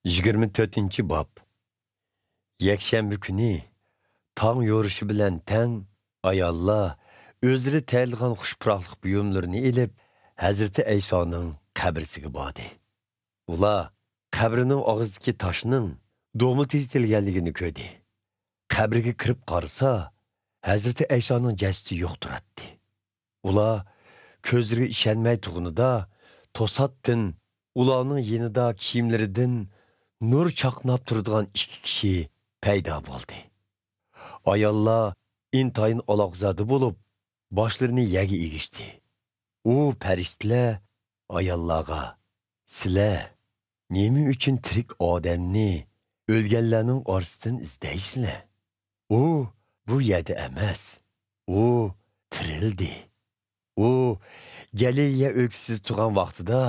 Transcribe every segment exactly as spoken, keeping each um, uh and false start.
يىگىرمە تۆتىنچى باب. يەكشەنبە كۈنى تاڭ يورۇشى بىلەن تەڭ ئاياللار ئۆزلىرى تەييارلىغان خۇش پۇراقلىق بۇيۇملىرىنى ئېلىپ، ھەزرىتى ئەيسانىڭ قەبرىسىگە باردى. ئۇلار قەبرىنىڭ ئاغزىدىكى تاشنىڭ دومىتى يېتىلگەنلىكىنى كۆردى. قەبرىگە كىرىپ قارىسا، ھەزرىتى ئەيسانىڭ جەسىتى يوق تۇراتتى. ئۇلار كۆزلىرىگە ئىشەنمەي تۇرغىنىدا، توساتتىن ئۇلارنىڭ يېنىدا كىيىملىرىدىن نۇر چاقناپ تۇرىدىغان ئىككى كىشى پەيدا بولدى. ئاياللار ئىنتايىن ئالاقزادە بولۇپ، باشلىرىنى يەرگە ئېگىشتى. ئۇ پەرىشتىلەر ئاياللارغا، «سىلەر نېمە ئۈچۈن تىرىك ئادەمنى ئۆلگەنلەرنىڭ ئارىسىدىن ئىزدەيسىلەر؟ ئۇ بۇ يەردە ئەمەس. ئۇ تىرىلدى. ئۇ گەلىلىيە ئۆلكىسىدە تۇرغان ۋاقتىدا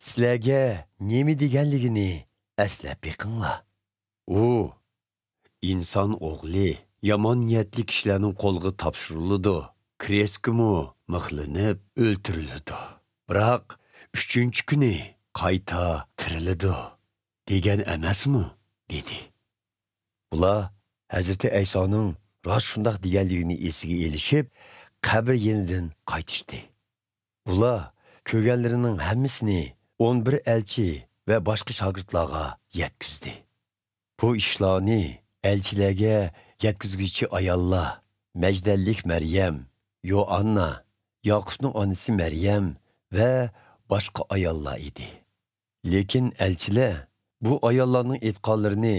سىلەرگە نېمە دېگەنلىكىنى ئەسلەپ بېقىڭلار. ئۇ، ئىنسان ئوغلى يامان نىيەتلىك كىشىلەرنىڭ قولىغا تاپشۇرۇلىدۇ، كرېستكىمۇ مىخلىنىپ ئۆلتۈرۈلىدۇ. بىراق ئۈچىنچى كۈنى قايتا تىرىلىدۇ دېگەن ئەمەسمۇ؟» دېدى. ئۇلار ھەزرىتى ئەيسانىڭ راست شۇنداق دېگەنلىكىنى ئېسىگە ئېلىشىپ، قەبرە يېنىدىن قايتىشتى. ئۇلار كۆرگەنلىرىنىڭ ھەممىسىنى ئون بىر ئەلچى ۋە باشقا شاگىرتلارغا يەتكۈزدى. بۇ ئىشلارنى ئەلچىلەرگە يەتكۈزگۈچى ئاياللار مەجدەللىك مەريەم، يوئاننا، ياقۇپنىڭ ئانىسى مەريەم ۋە باشقا ئاياللار ئىدى. لېكىن ئەلچىلەر بۇ ئاياللارنىڭ ئېيتقانلىرىنى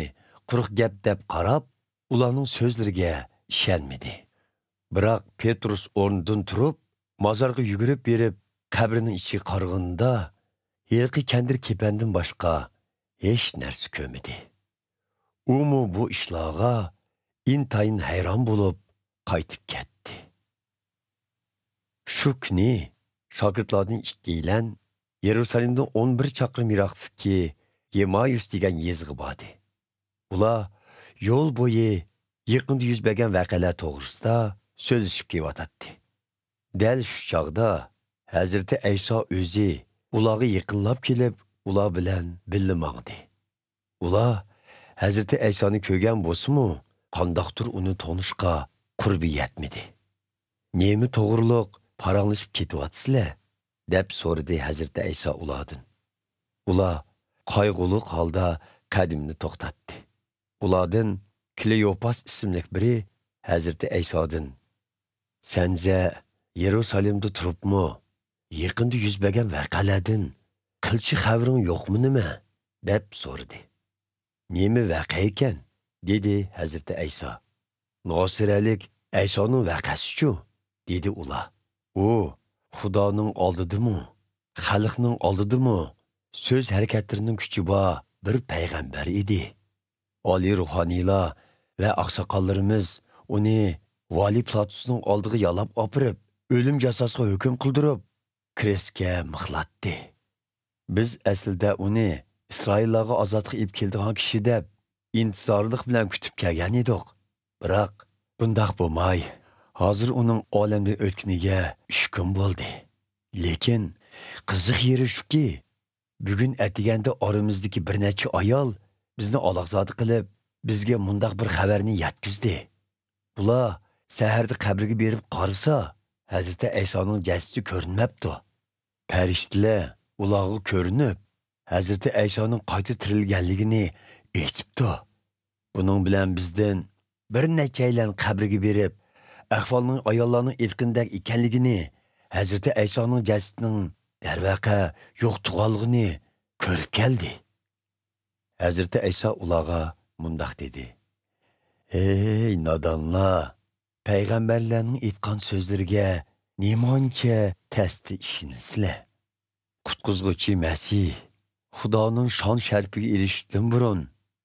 قۇرۇق گەپ دەپ قاراپ، ئۇلارنىڭ سۆزلىرىگە ئىشەنمىدى. بىراق پېترۇس ئورنىدىن تۇرۇپ، مازارغا يۈگۈرۈپ بېرىپ، قەبرىنىڭ ئىچىگە قارىغىنىدا، ھېلىقى كەندىر كېپەندىن باشقا ھېچ نەرسە كۆرمىدى. ئۇمۇ بۇ ئىشلارغا ئىنتايىن ھەيران بولۇپ، قايتىپ كەتتى. شۇ كۈنى شاگىرتلاردىن ئىككىيلەن يېرۇسالېمدىن ئون بىر چاقىرىم يىراقلىقتىكى يېمايۇس دېگەن يېزىغا باردى. ئۇلار يول بويى يېقىندا يۈز بەرگەن ۋەقەلەر توغرىسىدا سۆزلىشىپ كېلىۋاتاتتى. دەل شۇ چاغدا ھەزرىتى ئەيسا ئۆزى ئۇلارغا يېقىنلاپ كېلىپ، ئۇلار بىلەن بىللە ماڭدى. ئۇلار ھەزرىتى ئەيسانى كۆرگەن بولسىمۇ، قانداقتۇر ئۇنى تونۇشقا قۇربى يەتمىدى. «نېمە توغرۇلۇق پاراڭلىشىپ كېتىۋاتىسىلەر؟» دەپ سورىدى ھەزرىتى ئەيسا ئۇلاردىن. ئۇلار قايغۇلۇق ھالدا قەدىمىنى توختاتتى. ئۇلاردىن كلېيوپاس ئىسىملىك بىرى ھەزرىتى ئەيسادىن، «سەنزە يېرۇسالېمدا تۇرۇپمۇ، يېقىندا يۈز بەرگەن ۋەقەلەردىن قىلچە خەۋىرىڭ يوقمۇ نېمە؟» دەپ سورىدى. «نېمە ۋەقە ئىكەن؟» دېدى ھەزرىتى ئەيسا. «ناسىرەلىك ئەيسانىڭ ۋەقەسىچۇ؟» دېدى ئۇلار. «ئۇ خۇدانىڭ ئالدىدىمۇ، خەلقنىڭ ئالدىدىمۇ سۆز ھەرىكەتلىرىنىڭ كۈچى بار بىر پەيغەمبەر ئىدى. ئالىي روھانىيلار ۋە ئاقساقاللىرىمىز ئۇنى ۋالىي پىلاتۇسنىڭ ئالدىغا يالاپ ئاپىرىپ، ئۆلۈم جازاسىغا ھۆكۈم قىلدۇرۇپ، كرېستكە مىخلاتتى. بىز ئەسلىدە ئۇنى ئىسرائىللارغا ئازادلىققا ئېلىپ كېلىدىغان كىشى دەپ ئىنتىزارلىق بىلەن كۈتۈپ كەلگەن ئىدۇق. بىراق بۇنداق بولماي، ھازىر ئۇنىڭ ئالەمدىن ئۆتكىنىگە ئۈچ كۈن بولدى. لېكىن قىزىق يېرى شۇكى، بۈگۈن ئەتىگەندە ئارىمىزدىكى بىر نەچچە ئايال بىزنى ئالاقزادە قىلىپ، بىزگە مۇنداق بىر خەۋەرنى يەتكۈزدى. ئۇلار سەھەردە قەبرىگە بېرىپ قارىسا، ھەزرىتى ئەيسانىڭ جەسىتى كۆرۈنمەپتۇ. پەرىشتىلەر ئۇلارغا كۆرۈنۈپ، ھەزرىتى ئەيسانىڭ قايتا تىرىلگەنلىكىنى ئېيتىپتۇ. بۇنىڭ بىلەن بىزدىن بىر نەچچەيلەن قەبرىگە بېرىپ، ئەھۋالنىڭ ئاياللارنىڭ ئېيتقىنىدەك ئىكەنلىكىنى، ھەزرىتى ئەيسانىڭ جەسىتىنىڭ دەرۋەقە يوق تۇرغانلىقىنى كۆرۈپ كەلدى. ھەزرىتى ئەيسا ئۇلارغا مۇنداق دېدى: «ھەي نادانلار! پەيغەمبەرلەرنىڭ ئېيتقان سۆزلىرىگە نېمانچە تەستە ئىشىنىسىلەر؟ قۇتقۇزغۇچى مەسىھ خۇدانىڭ شان-شەرىپىگە ئېرىشىشتىن بۇرۇن،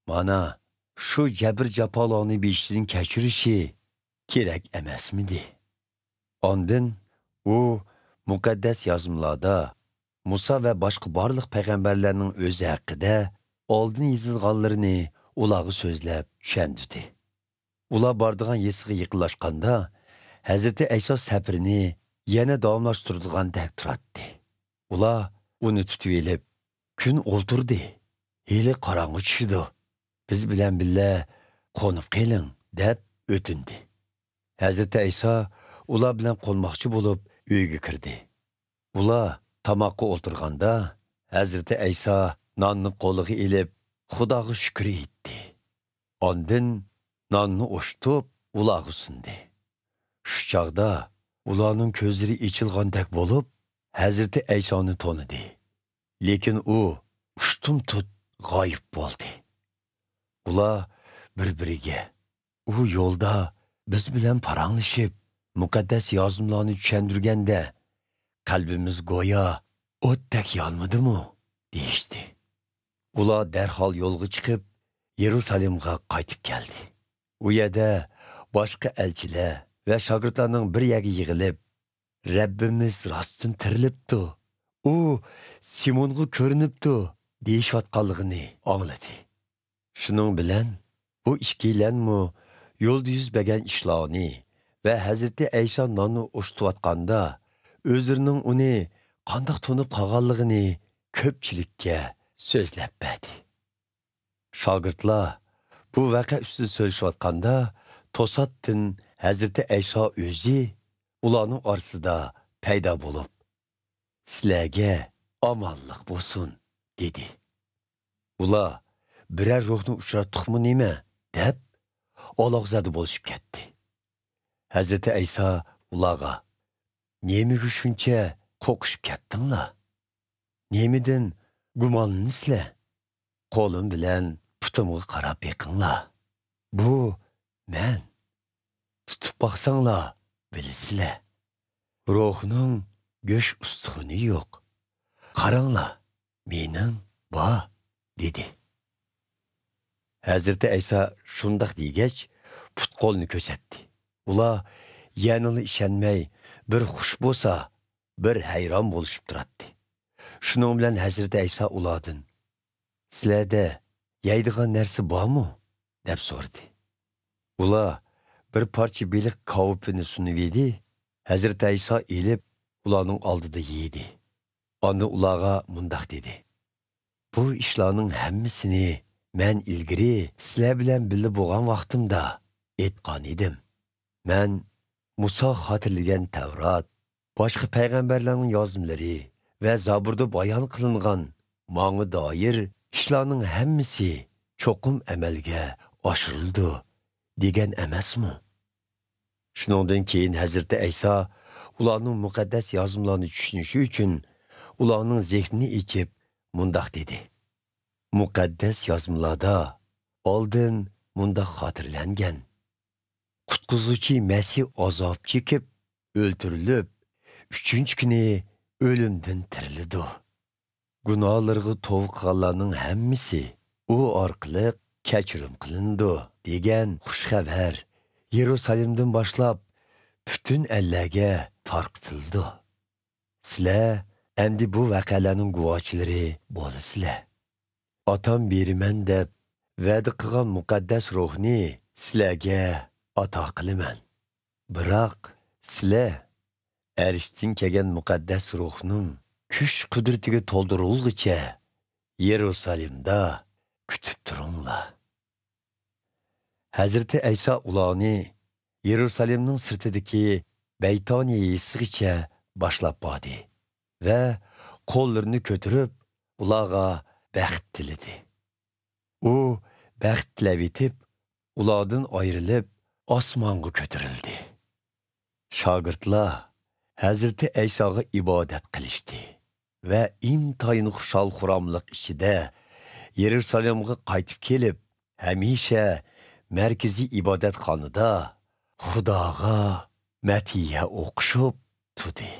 مانا، شۇ جەبىر-جاپالارنى بېشىدىن كەچۈرۈشى كېرەك ئەمەسمىدى؟» ئاندىن ئۇ مۇقەددەس يازمىلاردا مۇسا ۋە باشقا بارلىق پەيغەمبەرلەرنىڭ ئۆزى ھەققىدە ئالدىن يېزىلغانلىرىنى ئۇلارغا سۆزلەپ چۈشەندۈردى. ئۇلار بارىدىغان يېزىغا يېقىنلاشقاندا، ھەزرىتى ئەيسا سەپىرىنى يەنە داۋاملاشتۇرىدىغاندەك تۇراتتى. ئۇلار ئۇنى تۇتۇۋېلىپ، كۈن ئولتۇردى. ھېلى قاراڭغۇ چۈشىدۇ. بىز بىلەن بىللە قونۇپ قېلىڭ» دەپ ئۆتۈندى. ھەزرىتى ئەيسا ئۇلار بىلەن قونماقچى بولۇپ ئۆيگە كىردى. ئۇلار تاماققا ئولتۇرغاندا، ھەزرىتى ئەيسا ناننى قولىغا ئېلىپ، خۇداغا شۈكۈر ئېيتتى. ئاندىن ناننى ئوشتۇپ، ئۇلارغا سۇندى. شۇ چاغدا ئۇلارنىڭ كۆزلىرى ئېچىلغاندەك بولۇپ، ھەزرىتى ئەيسانى تونۇدى. لېكىن ئۇ ئۇشتۇمتۇت غايىب بولدى. ئۇلار بىر-بىرىگە، «ئۇ يولدا بىز بىلەن پاراڭلىشىپ، مۇقەددەس يازمىلارنى چۈشەندۈرگەندە، قەلبىمىز گويا ئوتتەك يانمىدىمۇ؟» دېيىشتى. ئۇلار دەرھال يولغا چىقىپ، يېرۇسالېمغا قايتىپ كەلدى. ئۇ يەردە باشقا ئەلچىلەر ۋە شاگىرتلارنىڭ بىر يەرگە يىغىلىپ، «رەببىمىز راستتىن تىرىلىپتۇ، ئۇ سىمونغا كۆرۈنۈپتۇ» دېيىشىۋاتقانلىقىنى ئاڭلىدى. شۇنىڭ بىلەن بۇ ئىككىيلەنمۇ يولدا يۈز بەرگەن ئىشلارنى ۋە ھەزرىتى ئەيسا ناننى ئوشتۇۋاتقاندا ئۆزلىرىنىڭ ئۇنى قانداق تونۇپ قالغانلىقىنى كۆپچىلىككە سۆزلەپ بەردى. شاگىرتلار بۇ ۋەقە ئۈستىدە سۆزلىشىۋاتقاندا، توساتتىن ھەزرىتى ئەيسا ئۆزى ئۇلارنىڭ ئارىسىدا پەيدا بولۇپ، «سىلەرگە ئامانلىق بولسۇن» دېدى. ئۇلار، «بىرەر روھنى ئۇچراتتۇقمۇ نېمە؟» دەپ، ئالاقزادە بولۇشۇپ كەتتى. ھەزرىتى ئەيسا ئۇلارغا، «نېمىگە شۇنچە قورقۇشۇپ كەتتىڭلار؟ نېمىدىن گۇمانلىنىسىلەر؟ قولۇم بىلەن پۇتۇمغا قاراپ بېقىڭلار. بۇ مەن. تۇتۇپ باقساڭلار بىلىسىلەر. روھنىڭ گۆش ئۇستىخىنى يوق. قاراڭلار، مېنىڭ بار» دېدى. ھەزرىتى ئەيسا شۇنداق دېگەچ، پۇت-قولىنى كۆرسەتتى. ئۇلار يەنىلا ئىشەنمەي، بىر خۇش بولسا، بىر ھەيران بولۇشۇپ تۇراتتى. شۇنىڭ بىلەن ھەزرىتى ئەيسا ئۇلاردىن، «سىلەردە يەيدىغان نەرسە بارمۇ؟» دەپ سورىدى. ئۇلار بىر پارچە بېلىق كاۋىپىنى سۇنۇۋىدى، ھەزرىتى ئەيسا ئېلىپ، ئۇلارنىڭ ئالدىدا يېدى. ئاندىن ئۇلارغا مۇنداق دېدى، «بۇ ئىشلارنىڭ ھەممىسىنى مەن ئىلگىرى سىلەر بىلەن بىللە بولغان ۋاقتىمدا ئېيتقان ئىدىم. مەن مۇسا خاتىرىلىگەن تەۋرات، باشقا پەيغەمبەرلەرنىڭ يازمىلىرى ۋە زابۇردا بايان قىلىنغان ماڭا دائىر ئىشلارنىڭ ھەممىسى چوقۇم ئەمەلگە ئاشۇرۇلىدۇ دېگەن ئەمەسمۇ؟» شۇنىڭدىن كېيىن ھەزرىتى ئەيسا ئۇلارنىڭ مۇقەددەس يازمىلارنى چۈشىنىشى ئۈچۈن ئۇلارنىڭ زېھنىنى ئېچىپ، مۇنداق دېدى، «مۇقەددەس يازمىلاردا ئالدىن مۇنداق خاتىرىلەنگەن: قۇتقۇزغۇچى مەسىھ ئازاب چېكىپ، ئۆلتۈرۈلۈپ، ئۈچىنچى كۈنى ئۆلۈمدىن تىرىلىدۇ. گۇناھلىرىغا توۋا قىلغانلارنىڭ ھەممىسى ئۇ ئارقىلىق كەچۈرۈم قىلىنىدۇ» دېگەن خۇش خەۋەر يېرۇسالېمدىن باشلاپ پۈتۈن ئەللەرگە تارقىتىلىدۇ. سىلەر ئەمدى بۇ ۋەقەلەرنىڭ گۇۋاھچىلىرى بولىسىلەر. ئاتام بېرىمەن دەپ ۋەدە قىلغان مۇقەددەس روھنى سىلەرگە ئاتا قىلىمەن. بىراق سىلەر ئەرشتىن كەلگەن مۇقەددەس روھنىڭ كۈچ-قۇدرىتىگە تولدۇرۇلغۇچە يېرۇسالېمدا كۈتۈپ تۇرۇڭلار. ھەزرىتى ئەيسا ئۇلارنى يېرۇسالېمنىڭ سىرتىدىكى بەيتانىيە يېزىسىغىچە باشلاپ باردى ۋە قوللىرىنى كۆتۈرۈپ، ئۇلارغا بەخت تىلىدى. ئۇ بەخت تىلەۋېتىپ، ئۇلاردىن ئايرىلىپ، ئاسمانغا كۆتۈرۈلدى. شاگىرتلار ھەزرىتى ئەيساغا ئىبادەت قىلىشتى ۋە ئىنتايىن خۇشال-خۇراملىق ئىچىدە يېرۇسالېمغا قايتىپ كېلىپ، ھەمىشە مەركىزىي ئىبادەتخانىدا خۇداغا مەتھىيە ئوقۇشۇپ تۇردى.